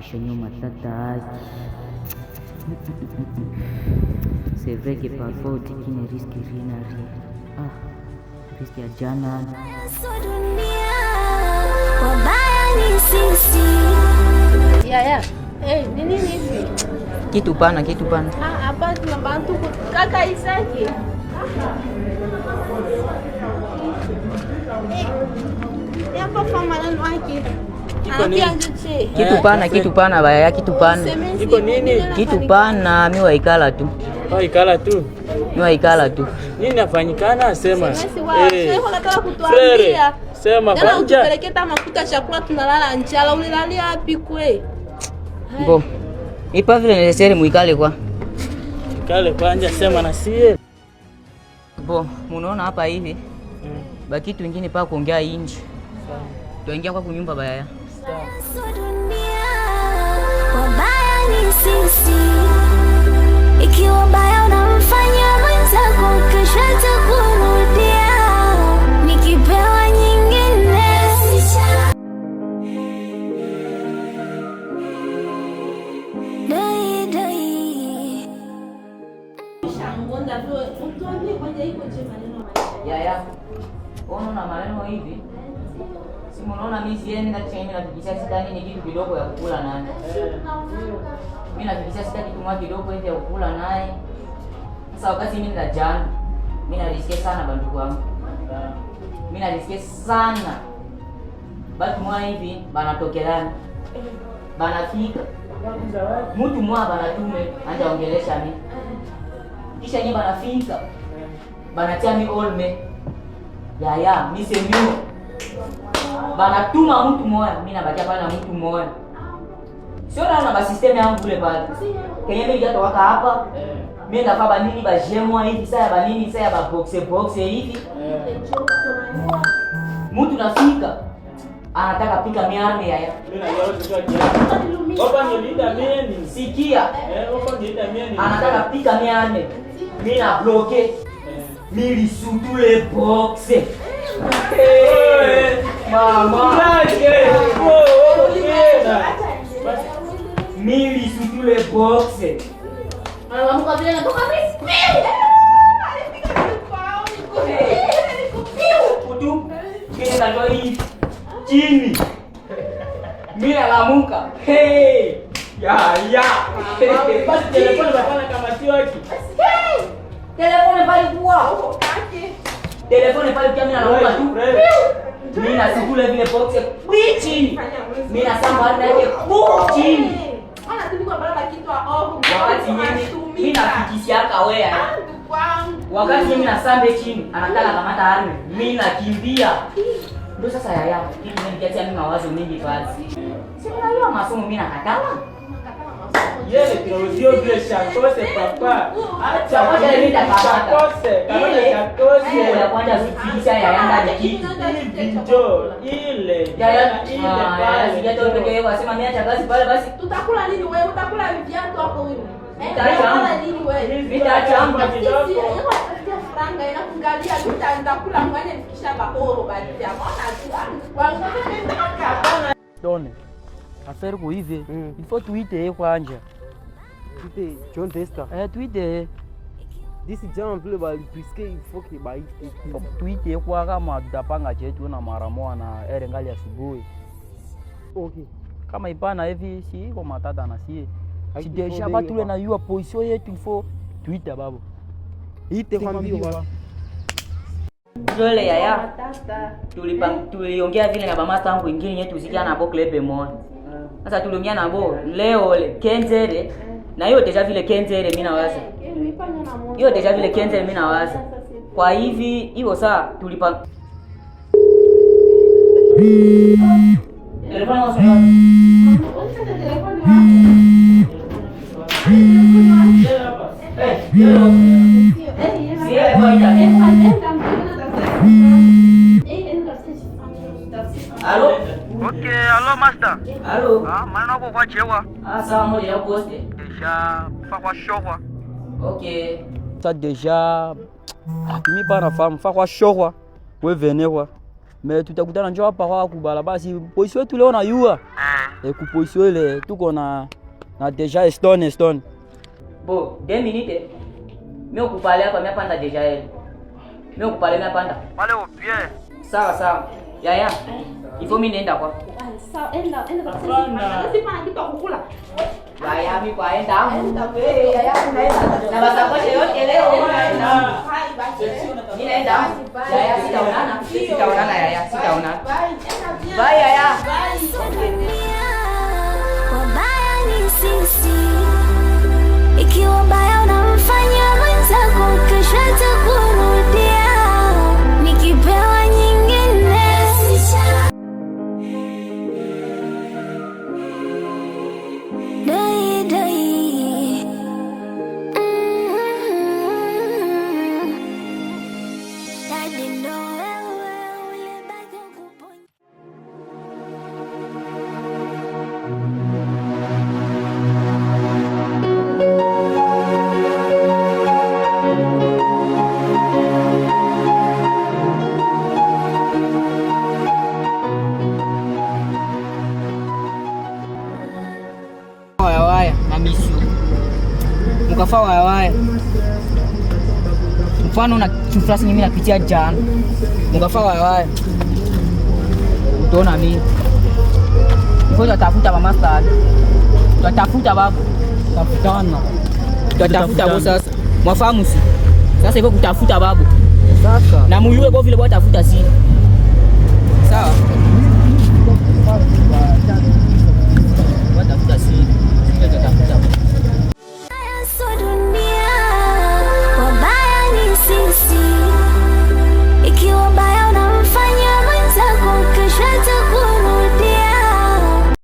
Maisha nyo matata haki. C'est vrai que parfois on dit qui ne risque rien n'a rien. Ah, risque ya jana. Dunia, wabaya ni sisi. Yaya, eh, ni nini hivi? Kitu pana, kitu pana. Ah, hapa tuna bantu kaka Isaki. Eh, hapa fa maneno yake. Anaambia nje. Kitu pana, kitu pana baya, kitu pana. Iko nini? Kitu pana, mi waikala tu. Waikala tu. Mi waikala tu. Nini nafanyikana? Sema. Semesi wa, Eh, sio nataka Frere, kutuambia. sema Jana kwanja. utupeleke ta mafuta chakula tunalala njala, ulilalia wapi kwe? Bon. Ipa vile nécessaire muikale kwa. Kale kwanja sema na sie. Bon, munaona hapa hivi. Bakitu ingine pa kuongea inji. Tuingia kwa kunyumba bayaya. So dunia, wabaya ni sisi. Ikiwa baya unamfanya mwenzako, kesho atakurudia. Nikipewa nyingine dai dai. Shangonda vile utuambie kwanza iko je maneno maisha. Yaya. Unaona maneno hivi? Si munaona mimi siendi na chenye nafikisha sita nini kitu kidogo ya kukula naye. Mimi nafikisha sita kitu moja kidogo hivi ya kukula naye. Sasa wakati mimi nda jana, mimi narisikia sana bandugu wangu. Mimi narisikia sana. Batu mwa hivi banatokelana. Banafika. Mtu mwa banatume anja ongelesha mimi. Kisha nyi banafika. Banatia mi olme. Yaya, mi semio. Banatuma mtu moya, mimi nabakia pale na mtu moya. Sio naona ba system yangu kule pale. Kenye mimi natoka hapa. Mimi nafaa ba nini ba jemwa hivi saya ba nini saya ba boxe boxe hivi. Mtu nafika anataka pika miarme yaya. Mimi najua wewe tu Opa nilinda mie ni. Sikia, Eh, opa nilinda mie ni. anataka pika miarme. Mimi na bloke. Mimi sutule boxe. Hey, mama. Lake. Oh, oh, tena. Mimi sutule boxe. Anaamka vile anatoka mimi. Kutu kile katoa hivi chini. Mimi nalamuka. Hey! Ya ya. Basi telefoni bapana kama sio haki. Telefone pale kuwa. Telefone pale kia mimi nalamuka tu. Mimi nasukula vile boxe chini. Mimi nasamba hadi yake chini. Wakati mimi mimi nafikishiaka wewe. Wakati mimi nasambe chini, anataka kamata arme. Mimi nakimbia. Ndio sasa yaya, kitu mimi mimi mawazo mengi pale. Si unajua masomo mimi nakatala. Yeye ndio vile shakose papa. Acha Kwanza ile nitakamata. Shakose, kama Ile shakose. ile ya kwanza kufikisha yaya ndani kitu. Njo ile. Yaya ile ah, yaya pale. sijatoa peke yake asema mimi acha kazi pale basi. Tutakula nini wewe? Utakula viatu hapo wewe? Eh, Nitaacha. utakula nini wewe? Nitaacha. Sisi, yeye anatafutia franga inakungalia nitakula mwana nifikisha bahoro bali ya maana tu ah, Done. Affaire kuive. Il faut tuite kwanja. Tuite John Tester. Eh, tuite. Disi jana vile balipiske il faut que baite. Tuite kwa kama tutapanga chetu na mara moja na ere ngali asubuhi. Okay. Kama ipana hivi si iko matata na sie. Si Haiko deja ndege batule kwa. na yua position yetu il faut tuite babo. Ite kwambio kwa. Jole yaya. Tuliongea vile na bamasta wangu wengine yetu usikia na bo club moja. Sasa tuliongea na bo leo le kenzere na hiyo deja vile kenzere mimi nawaza. Hiyo deja vile kenzere mimi nawaza. Kwa hivi hiyo saa tulipa Telefoni wako Eh, hello. Si yeye kwa ita. Alo? Okay, hello master. Alo? Ah, maneno yako kwa chewa. Ah, sawa moja ya poste. Deja fa kwa shokwa. Okay. Ça déjà mimi pana fahamu fa kwa shokwa. We vene kwa. Me tutakutana njoo hapa kwa kubala basi position yetu leo na yua. E kuposition ile tuko na déjà stone stone. Bon, 2 minutes. Mimi ukupale hapa mimi panda déjà ele. Mimi ukupale mimi panda. Pale au bien. Sawa sawa. Yaya. Il faut mimi nenda kwa. Sawa, enda enda kabisa. Sisi pana kitu ya kukula. Yaya mimi kwa enda. Eh, yaya unaenda. Na basakoshe yote leo. Hai basi. Mimi naenda. Yaya sitaonana. Sitaonana yaya, sitaonana. Bye. Enda bien. Bye yaya. Dunia, wabaya ni sisi. Ikiwa baya unamfanya mwenzako, kesho atakurudia. Nikipewa nyingine. Dai, dai. Hadi ndo wewe ulibaki kuponya. Wayawaya na misio mukafa wayawaya mfano na chufrasi mimi napitia jana mukafa wayawaya utaona mimi ifo tutatafuta mama star tutatafuta babu. Tafutana. Tutatafuta bo sasa mwafahamu si sasa iko kutafuta babu Sasa na muyue bo vile bwa tafuta si